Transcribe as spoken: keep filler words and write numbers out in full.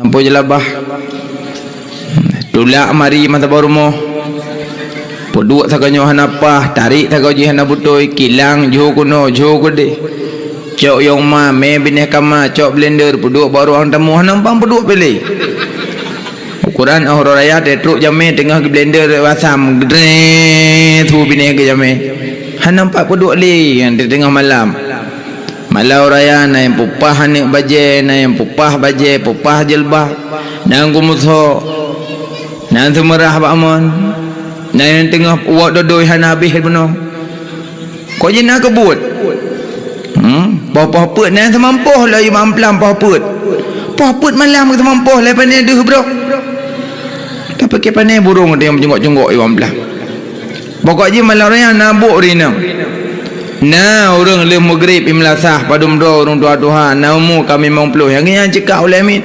Ampo jeulabah. Tulak mari mata bak rumoh. Peuduek sagoe nyoe hana paih, tarék sagoe jih hana beutôi, kilang jho keunoe, jho keudeh. Cok yong ma, mé binéh kama, cok blender, peuduek bak ruang tamu, hana muphom peuduek pih lé. Ukoran uroe raya teutrok jamé teungoh geublender asam, gedrét, su binéh keu jamé. Hana muphom peuduek lé, teungoh malam. Malam raya na nyang peupah aneuk bajée, na nyang peupah bajée, peupah jeuleuba, na nyang geumeuso, na nyang seumeurah bak mon, na nyang teungoh uwak dodoi hana habéh bunoe. Kok jih na keubuet? Hmm, poh-poh peuet na nyang seumampoh lé iwam plam poh peuet. Poh peuet malam seumampoh lé pané deuh brok. Tapi keu pané burông ada nyang meujunggok-junggok iwam plam. Pokok jih malam raya na bôk rinong. Na ureuëng lheueh meugrib i meulasah padum droe ureuëng tuha-tuha na umu ka limong ploh nyang nyan cekak ulée miet.